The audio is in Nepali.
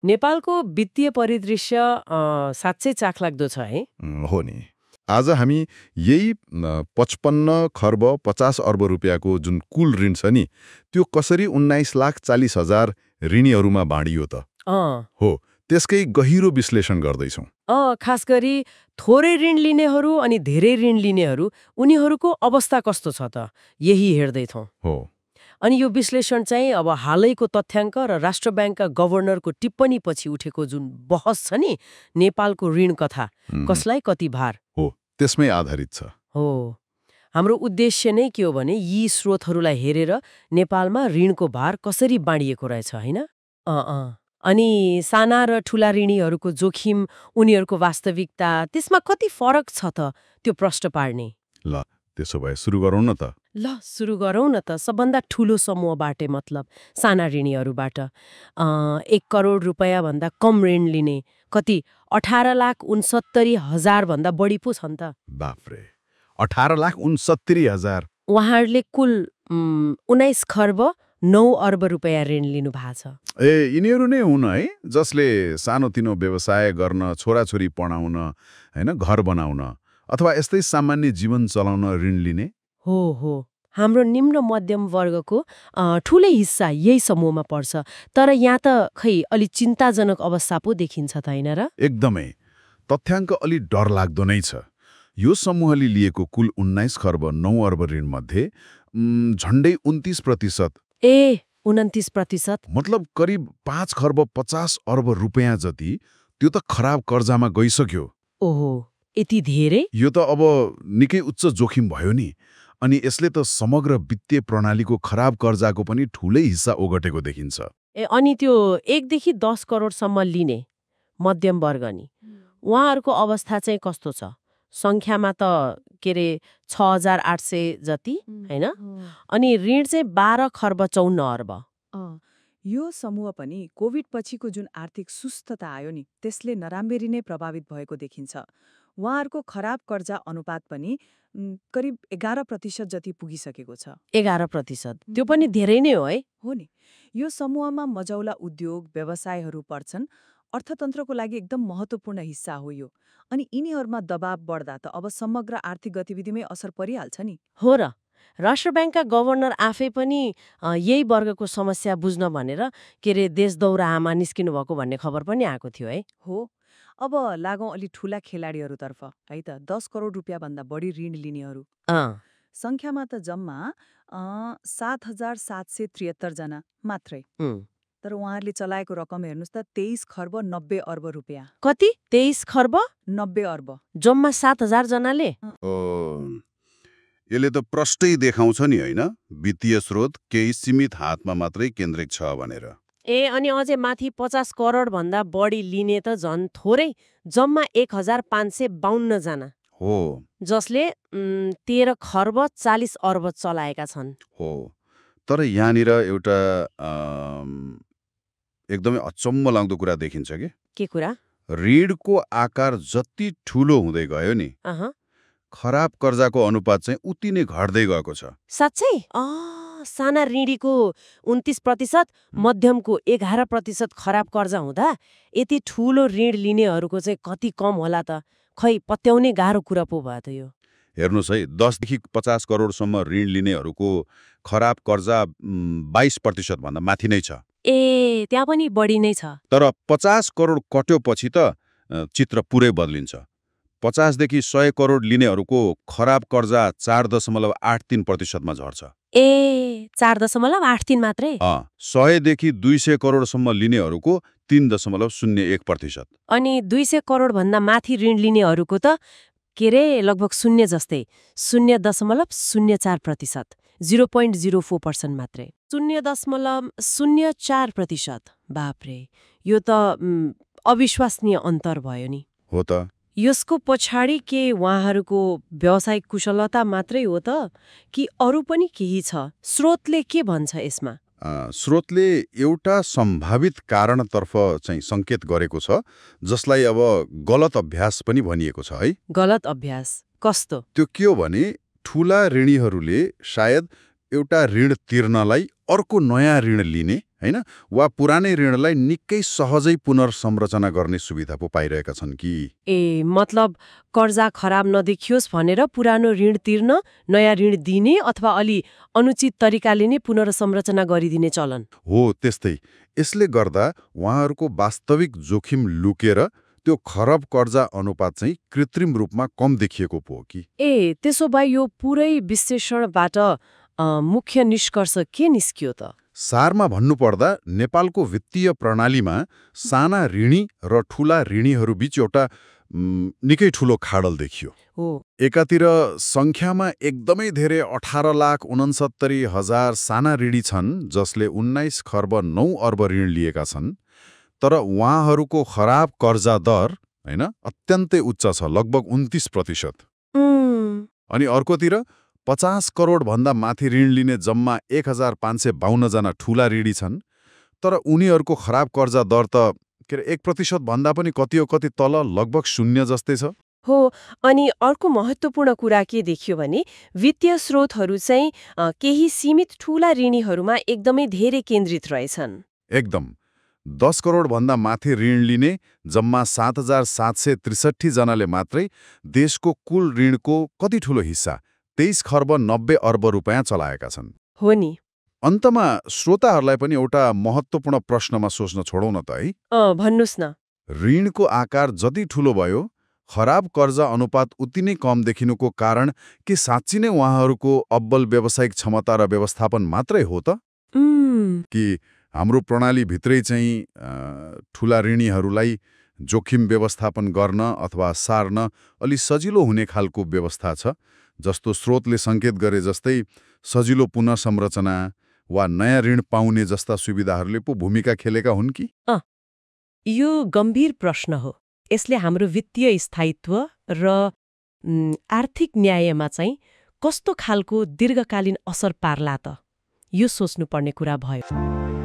नेपालको वित्तीय परिदृश्य साँच्चै चाखलाग्दो छ है। हो नि। आज हामी यही 55 खर्ब 50 अर्ब रुपियाँको जुन कुल ऋण छ नि, त्यो कसरी 19,40,000 ऋणीहरूमा बाँडियो त हो, त्यसकै गहिरो विश्लेषण गर्दैछौँ। खास गरी थोरै ऋण लिनेहरू अनि धेरै ऋण लिनेहरू, उनीहरूको अवस्था कस्तो छ त, यही हेर्दैछौँ। हो। अनि यो विश्लेषण चाहिँ अब हालैको तथ्याङ्क र राष्ट्र ब्याङ्कका गभर्नरको टिप्पणी पछि उठेको जुन बहस छ नि, नेपालको ऋण कथा कसलाई कति भार हो, त्यसमै आधारित छ। हो। हाम्रो उद्देश्य नै के हो भने यी स्रोतहरूलाई हेरेर नेपालमा ऋणको भार कसरी बाँडिएको रहेछ होइन। अनि साना र ठूला ऋणीहरूको जोखिम, उनीहरूको वास्तविकता, त्यसमा कति फरक छ त, त्यो प्रश्न पार्ने। ल त्यसो भए सुरु गरौँ न त। ल सुरु गरौँ न त। सबभन्दा ठूलो समूहबाट, मतलब साना ऋणीहरूबाट। 1 करोड रुपियाँ भन्दा कम ऋण लिने कति 18,69,000 भन्दा बढी पो छन् त। बाफ्रे, 18,69,000। उहाँहरूले कुल 19 खर्ब 9 अर्ब रुपियाँ ऋण लिनु भएको छ। यिनीहरू नै हुन् है जसले सानोतिनो व्यवसाय गर्न, छोराछोरी पढाउन, हैन, घर बनाउन अथवा यस्तै सामान्य जीवन चलाउन ऋण लिने। हो। हाम्रो निम्न मध्यम वर्गको ठूलै हिस्सा यही समूहमा पर्छ। तर यहाँ त खै अलि चिन्ताजनक अवस्था पो देखिन्छ त, होइन र? एकदमै। तथ्याङ्क अलि डरलाग्दो नै छ। यो समूहले लिएको कुल 19 खर्ब 9 अर्ब ऋण मध्ये झन्डै 29%, 29%, मतलब करिब 5 खर्ब 50 अर्ब रुपियाँ जति, त्यो त खराब कर्जामा गइसक्यो। ओहो, यति धेरै? यो त अब निकै उच्च जोखिम भयो नि। अनि यसले त समग्र वित्तीय प्रणालीको खराब कर्जाको पनि ठूलै हिस्सा ओगटेको देखिन्छ। अनि त्यो 1 देखि 10 करोडसम्म लिने मध्यम वर्ग नि, उहाँहरूको अवस्था चाहिँ कस्तो छ? संख्यामा त के अरे 6,800 जति, होइन? अनि ऋण चाहिँ 12 खर्ब 54 अर्ब। यो समूह पनि कोभिड पछिको जुन आर्थिक सुस्तता आयो नि, त्यसले नराम्ररी नै प्रभावित भएको देखिन्छ। उहाँहरूको खराब कर्जा अनुपात पनि करिब 11% जति पुगिसकेको छ। 11%, त्यो पनि धेरै नै हो है। हो नि। यो समूहमा मझौला उद्योग, व्यवसायहरू पर्छन्। अर्थतन्त्रको लागि एकदम महत्त्वपूर्ण हिस्सा हो यो। अनि यिनीहरूमा दबाव बढ्दा त अब समग्र आर्थिक गतिविधिमै असर परिहाल्छ नि। हो र। राष्ट्र ब्याङ्कका गभर्नर आफै पनि यही वर्गको समस्या बुझ्न भनेर के अरे देश दौरामा निस्किनु भएको भन्ने खबर पनि आएको थियो है। हो। अब लागौँ अलि ठूला खेलाडीहरूतर्फ है त। 10 करोड रुपियाँ भन्दा बढी ऋण लिनेहरू संख्यामा त जम्मा 7,773 जना मात्रै। तर उहाँहरूले चलाएको रकम हेर्नुहोस् त, 23 खर्ब 90 अर्ब रुपियाँ। कति? 23 खर्ब 90 अर्ब। जम्मा 7,000 जनाले। यसले त प्रष्टै देखाउँछ नि, होइन, वित्तीय स्रोत केही सीमित हातमा मात्रै केन्द्रित छ भनेर। अनि अझै माथि 50 करोड भन्दा बढी लिने त झन् थोरै, जम्मा 1,552 जना हो, जसले 13 खर्ब 40 अर्ब चलाएका छन्। हो। तर यहाँनिर एउटा एकदमै अचम्म लाग्दो कुरा देखिन्छ के कुरा? ऋणको आकार जति ठूलो हुँदै गयो नि, खराब कर्जाको अनुपात चाहिँ उति नै घट्दै गएको छ। साँच्चै? साना ऋणीको 29%, मध्यमको 11% खराब कर्जा हुँदा यति ठूलो ऋण लिनेहरूको चाहिँ कति कम होला त? खै पत्याउने गाह्रो कुरा पो भयो त यो। हेर्नुहोस् है, 10 देखि 50 करोडसम्म ऋण लिनेहरूको खराब कर्जा 22% भन्दा माथि नै छ। त्यहाँ पनि बढी नै छ। तर 50 करोड कट्योपछि त चित्र पुरै बदलिन्छ। 50 देखि 100 करोड लिनेहरूको खराब कर्जा 4.83% मा झर्छ। 4.83 मात्रै? 100 देखि 200 करोडसम्म लिनेहरूको 3.01%। अनि 200 करोड भन्दा माथि ऋण लिनेहरूको त के रे लगभग 0 जस्तै, 0.04%, 0.04% मात्रै। 0.04%। बाप्रे, यो त अविश्वसनीय अन्तर भयो नि। हो त। यसको पछाडि के उहाँहरूको व्यावसायिक कुशलता मात्रै हो त कि अरू पनि केही छ? स्रोतले के भन्छ यसमा? स्रोतले एउटा सम्भावित कारणतर्फ चाहिँ संकेत गरेको छ, जसलाई अब गलत अभ्यास पनि भनिएको छ है। गलत अभ्यास कस्तो? त्यो के हो भने ठूला ऋणीहरूले सायद एउटा ऋण तिर्नलाई अर्को नयाँ ऋण लिने हैन वा पुरानै ऋणलाई निकै सहजै पुनर्संरचना गर्ने सुविधा पो पाइरहेका छन् कि? ए मतलब कर्जा खराब नदेखियोस् भनेर पुरानो ऋण तिर्न नयाँ ऋण दिने अथवा अलि अनुचित तरिकाले नै पुनर्संरचना गरिदिने चलन? हो त्यस्तै। यसले गर्दा उहाँहरूको वास्तविक जोखिम लुकेर त्यो खराब कर्जा अनुपात चाहिँ कृत्रिम रूपमा कम देखिएको पो हो कि? ए त्यसो भए यो पुरै विश्लेषणबाट मुख्य निष्कर्ष के निस्कियो त? सारमा भन्नुपर्दा नेपालको वित्तीय प्रणालीमा साना ऋणी र ठूला ऋणीहरूबीच एउटा निकै ठूलो खाडल देखियो। हो। एकातिर संख्यामा एकदमै धेरै 18,69,000 साना ऋणी छन् जसले 19 खर्ब 9 अर्ब ऋण लिएका छन्, तर उहाँहरूको खराब कर्जा दर हैन अत्यन्तै उच्च छ, लगभग 29%। अनि अर्कोतिर 50 करोड भन्दा माथि ऋण लिने जम्मा 1552 जना ठूला ऋणी छन्, तर उनीहरूको खराब कर्जा दर त 1% भन्दा पनि कति हो कति तल, लगभग 0 जस्तै छ। हो। अनि अर्को महत्त्वपूर्ण कुरा के देखियो भने वित्तीय स्रोतहरू चाहिँ केही सीमित ठूला ऋणीहरूमा एकदमै धेरै केन्द्रित रहेछन्। एकदम। 10 करोड भन्दा माथि ऋण लिने जम्मा 7,763 जनाले मात्रै देशको कुल ऋणको कति ठूलो हिस्सा 23 खर्ब 90 अर्ब रुपैयाँ चलाएका छन्। हो नि। अन्तमा श्रोताहरूलाई पनि एउटा महत्त्वपूर्ण प्रश्नमा सोच्न छोडौँ न त है। भन्नुस् न। ऋणको आकार जति ठूलो भयो, खराब कर्जा अनुपात उति नै कम देखिनुको कारण के साँच्चै नै उहाँहरूको अब्बल व्यावसायिक क्षमता र व्यवस्थापन मात्रै हो त? कि हाम्रो प्रणालीभित्रै चाहिँ ठूला ऋणीहरूलाई जोखिम व्यवस्थापन गर्न अथवा सार्न अलि सजिलो हुने खालको व्यवस्था छ, जस्तो स्रोतले सङ्केत गरे जस्तै सजिलो पुनर्संरचना वा नयाँ ऋण पाउने जस्ता सुविधाहरूले पो भूमिका खेलेका हुन् कि? यो गम्भीर प्रश्न हो। यसले हाम्रो वित्तीय स्थायित्व र आर्थिक न्यायमा चाहिँ कस्तो खालको दीर्घकालीन असर पार्ला त? यो सोच्नुपर्ने कुरा भयो।